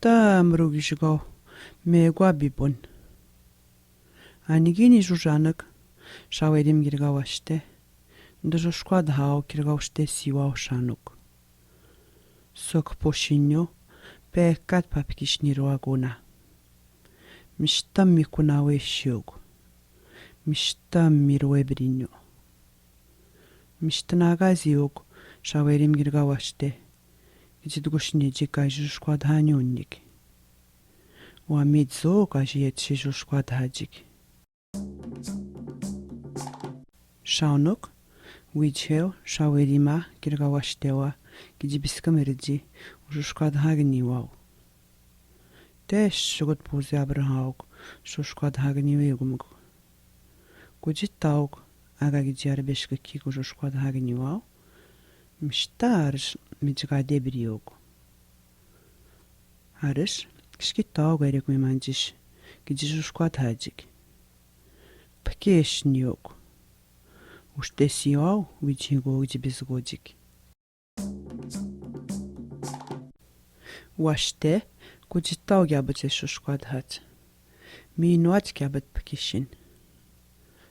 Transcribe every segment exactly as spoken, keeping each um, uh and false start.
Мишта мрогишгау, мегуа бибун. Ани гини жужанг, Шауерим гирга воште. Нда жушкуад хау гирга воште сивау шанук. Сок пошиньо, пекат папкишни руагуна. Мишта ми куна вешиуг. Мишта ми руэбриньо. Мишта нагазиуг, Шауерим гирга воште. Гидзид гушни дзика жушкуад ханюнник. Уа мидзук ажиет ши жушкуад хаджик. Шанук, уиджхеу, Шауерима, гирга воште уа, гидзи бискам эрди, жушкуад хагни вау. Тэш шугут пузи абрахаук, жушкуад хагни вэгумг. Гудзитаук, ага гидзи арбешка кигу жушкуад хагни вау. Мишта арш, миджга дебриук. Арш, кишкитаук эрик меманджиш, гидзи жушкуад хаджик. Пкешниук. Уште сивау, уиджхиго гидзи бизгоджик. Воште, гудзитау гябыд жушкуад хадж. Минуат гябыд пкишин.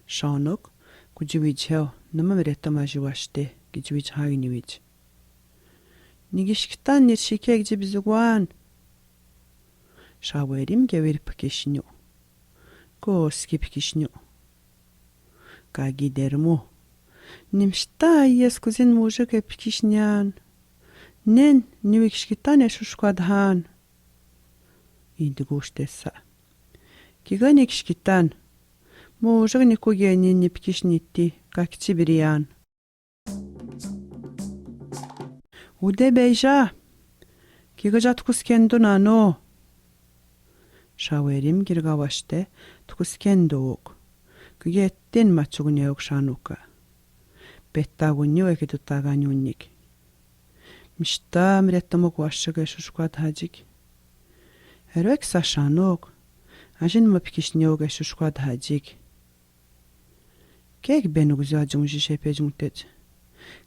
Шанук, гудзи уиджхеу, нама мреттам ажи воште, гидзи уиджхагни вич. Ни гишкитан, ни шикег гидзи бизгуан. Шауерим гевир пкишню. Коски пкишню. Каги дерму. Ни мишта ес кузин мужик э пкишнян. Нэн, ни уи гишкитан э жушкуад хан. Иди гуштеса. Кига ни гишкитан. Мужик ни куге ни ни пкишнити, как чибириян. Уде бежа. Кига жат ткускен ду нано. Шауерим гирга воште, ткускен дук. Киге тен мачугнеук шанука. Петтагуньо эки дутаганюнник. Мишта мреттамук вошиг э жушкуад хаджик. Эрвек са шанук. Ажин ма пкишнеук э жушкуад хаджик. Кег бен угзё аджумжиш эпе жумтедж.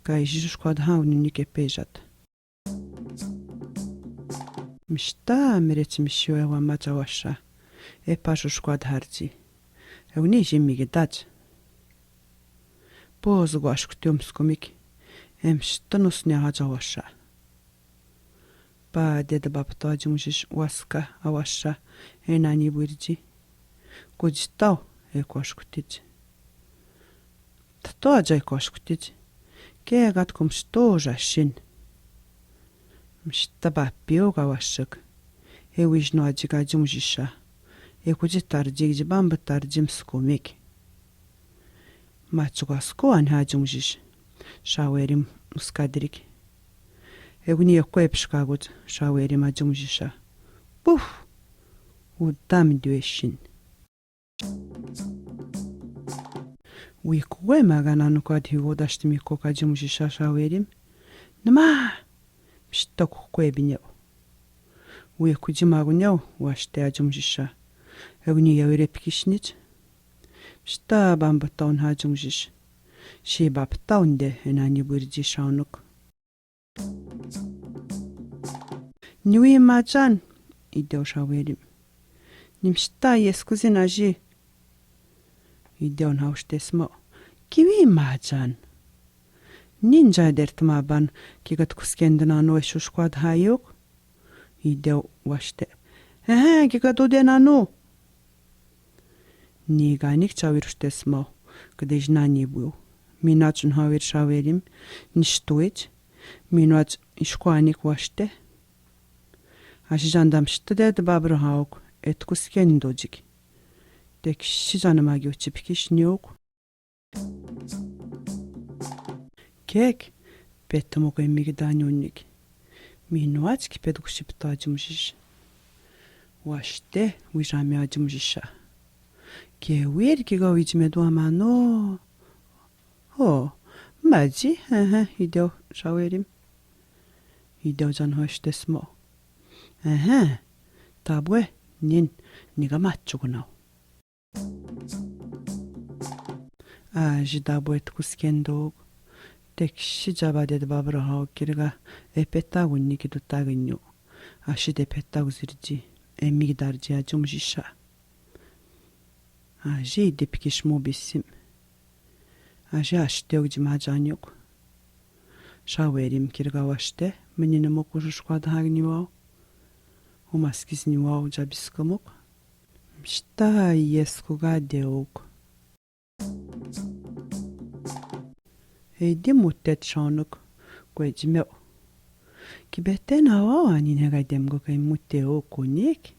Кай жи жушкуад ханюнник эпе жат. Мишта мреттамиш ю э вамадж аваша. Эпа жушкуад харди. Эгни жи миги дадж. Позгу ашкутюм скумик. Э мишта нус няхадж аваша. Ба дед бабтау аджумжиш васка аваша, э нани буйрди. Гудзитау, э кошкутидж. Тто аджай кошкутидж. Кег ат кумшто жашин. Мишта бапиук авашиг. Э уижно аджиг аджумжиша. Э гудзи тарди, гидзи бамб тарди мскумик. Мачугаску ан аджумжиш. Шауерим ускадрик. Эгни эккуэ пшкагуд, Шауерим аджумжиша. Пуф! Удам дуэшин. Уи куэ маганан куад хиво дашт мико аджумжиша Шауерим. Нма! Мишта куэ бинеу. Уи куди магунеу, воште аджумжиша. Эгни явире пкишнидж. Мишта бамбтау аджумжиш. Ши бабтау нде, э нани буйрди шанук. Ни уи маджан, идеу Шауерим. Ни мишта ес кузин ажи. Идеу науштес мо. Ки уи маджан. Нин жа дерт ма бан, кига ткускен ду нано э жушкуад хаюк. Идеу воште. Эхе, кига дуде нано. Ни ганик чавир уштес мо, кдыж нани буй. Минуач нхавир Шауерим, ниш туич. Минуач ишкуаник воште. Ажи жандам шта дед бабрахаук, э ткускен дуджик. Тек ши жаным аги учи пкишнеук. Кек, петтэмук эмиги данюнник. Минуач кипед гушипта аджумжиш. Воште, уижаме аджумжиша. Кевир кига уиджме дуамано. О, маджи, эхе, идеу Шауерим. Идеу жан хоштес мо. Эхе, табуэ, нин, нига мачугунау. Ажи дабуэ ткускен дуг. Тек ши жаба дед бабрахаук гирга, э петтагунники дутагынню. Ashi depetao ziridi, emi kidaridi aji muxixa. Aji depikis mubis sim. Aji ashi teok ji majaniok. Xa weri mkirka waxte, meni ne mok uxuxukuadaha kiniwao. Umaskis niwao ja biska mok. Mista iesku ka deok. Ei di mutet xonok, kwe jimeo. Ki bete na wao ani ne ka demgo ka i muteo kunik.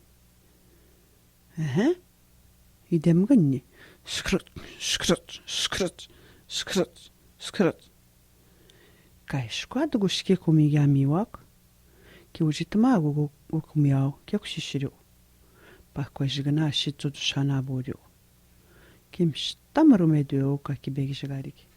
Ehe. I demgo ni. Skrut, skrut, skrut, skrut, skrut. Ka i skuad guxike kumi ki amiwak. Ki uxitma gu, gu, gu kumiao, ki kuxixiriu. Pa kwe jigna xitsu tu xana buriu. Ki mista marumeduo ka ki begi xigariki.